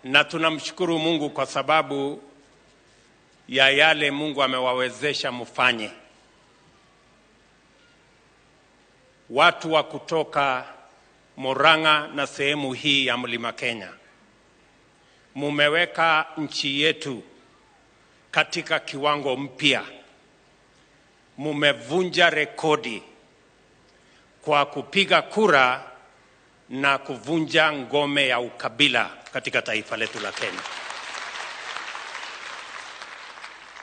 Na tunamshukuru Mungu kwa sababu ya yale Mungu amewawezesha mfanye. Watu wa kutoka Murang'a na sehemu hii ya Mlima Kenya, mumeweka nchi yetu katika kiwango mpya. Mumevunja rekodi kwa kupiga kura na kuvunja ngome ya ukabila katika taifa letu la Kenya.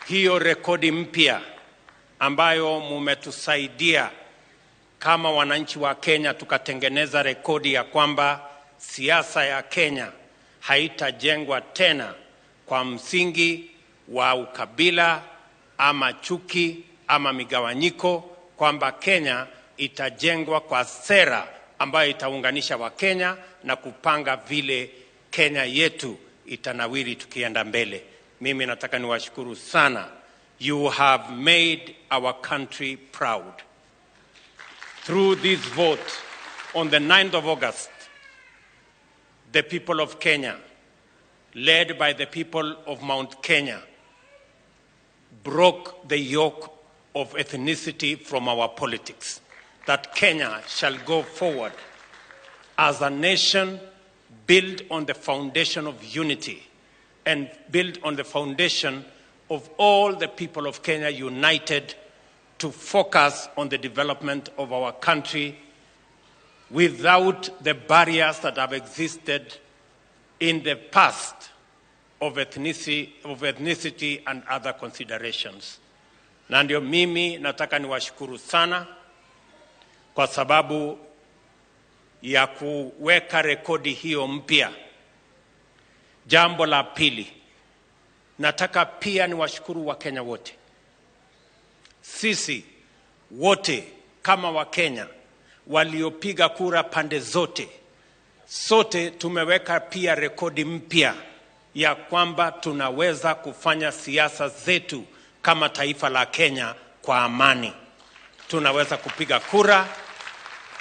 Hiyo rekodi mpya ambayo mumetusaidia kama wananchi wa Kenya tukatengeneza rekodi ya kwamba siasa ya Kenya haitajengwa tena kwa msingi wa ukabila ama chuki ama migawanyiko, kwamba Kenya itajengwa kwa sera ambayo itaunganisha Wakenya na kupanga vile Kenya yetu itanawiri tukienda mbele. Mimi nataka niwashukuru sana. You have made our country proud. Through this vote on the 9th of August, the people of Kenya, led by the people of Mount Kenya, broke the yoke of ethnicity from our politics, that Kenya shall go forward as a nation built on the foundation of unity and built on the foundation of all the people of Kenya united to focus on the development of our country without the barriers that have existed in the past of ethnicity and other considerations. Na ndio mimi nataka niwashukuru sana kwa sababu ya kuweka rekodi hiyo mpya. Jambo la pili, nataka pia niwashukuru Wakenya wote. Sisi wote kama Wakenya waliopiga kura pande zote, sote tumeweka pia rekodi mpya ya kwamba tunaweza kufanya siasa zetu kama taifa la Kenya kwa amani. Tunaweza kupiga kura,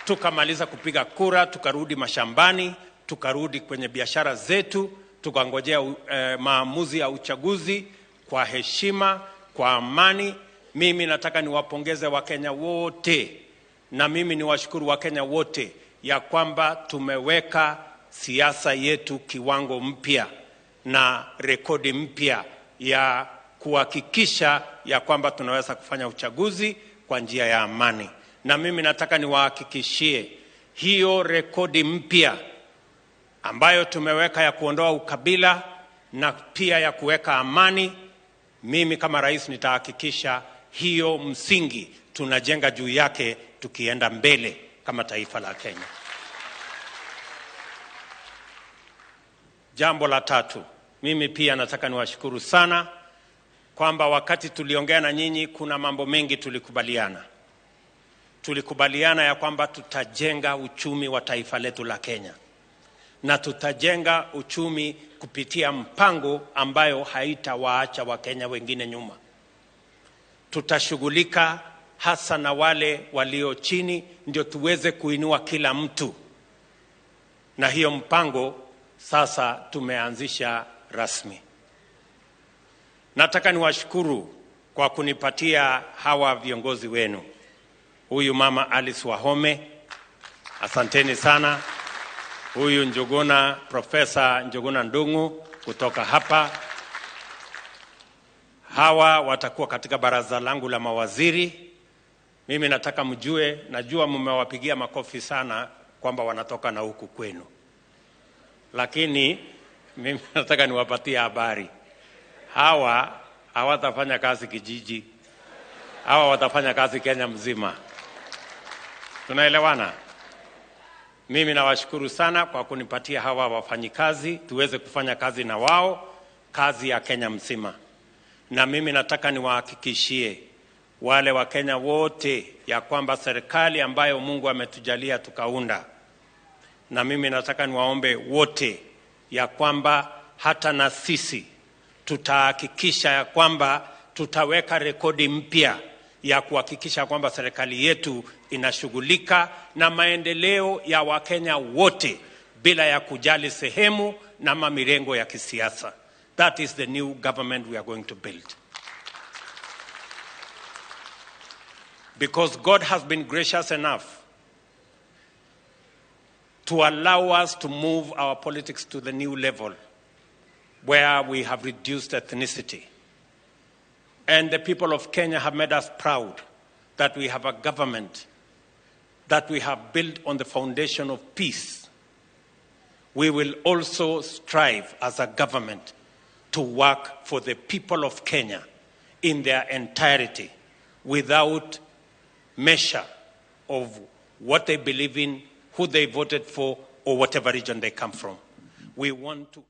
tukamaliza kupiga kura, tukarudi mashambani, tukarudi kwenye biashara zetu, tukangojea maamuzi ya uchaguzi kwa heshima, kwa amani. Mimi nataka niwapongeze Wakenya wote na mimi niwashukuru Wakenya wote ya kwamba tumeweka siasa yetu kiwango mpya na rekodi mpya ya kuhakikisha ya kwamba tunaweza kufanya uchaguzi kwa njia ya amani. Na mimi nataka niwahakikishie hiyo rekodi mpya ambayo tumeweka ya kuondoa ukabila na pia ya kuweka amani, mimi kama rais nitahakikisha hiyo msingi tunajenga juu yake tukienda mbele kama taifa la Kenya. Jambo la tatu, mimi pia nataka niwashukuru sana kwamba wakati tuliongea na nyinyi kuna mambo mengi tulikubaliana. Tulikubaliana ya kwamba tutajenga uchumi wa taifa letu la Kenya, na tutajenga uchumi kupitia mpango ambayo haitawaacha Wakenya wengine nyuma. Tutashughulika hasa na wale walio chini, ndio tuweze kuinua kila mtu, na hiyo mpango sasa tumeanzisha rasmi. Nataka niwashukuru kwa kunipatia hawa viongozi wenu. Huyu mama Alice Wahome, asanteni sana. Huyu Njuguna, Profesa Njuguna Ndung'u kutoka hapa. Hawa watakuwa katika baraza langu la mawaziri. Mimi nataka mjue, najua mmewapigia makofi sana kwamba wanatoka na huku kwenu, lakini mimi nataka niwapatie habari. Hawa hawatafanya kazi kijiji, hawa watafanya kazi Kenya mzima. Tunaelewana? Mimi nawashukuru sana kwa kunipatia hawa wafanyikazi tuweze kufanya kazi na wao, kazi ya Kenya mzima. Na mimi nataka niwahakikishie wale Wakenya wote ya kwamba serikali ambayo Mungu ametujalia tukaunda, na mimi nataka niwaombe wote ya kwamba hata na sisi tutahakikisha ya kwamba tutaweka rekodi mpya ya kuhakikisha kwamba serikali yetu inashughulika na maendeleo ya Wakenya wote bila ya kujali sehemu na mirengo ya kisiasa. That is the new government we are going to build. Because God has been gracious enough to allow us to move our politics to the new level where we have reduced ethnicity. And the people of Kenya have made us proud that we have a government that we have built on the foundation of peace. We will also strive as a government to work for the people of Kenya in their entirety without measure of what they believe in, who they voted for, or whatever region they come from. We want to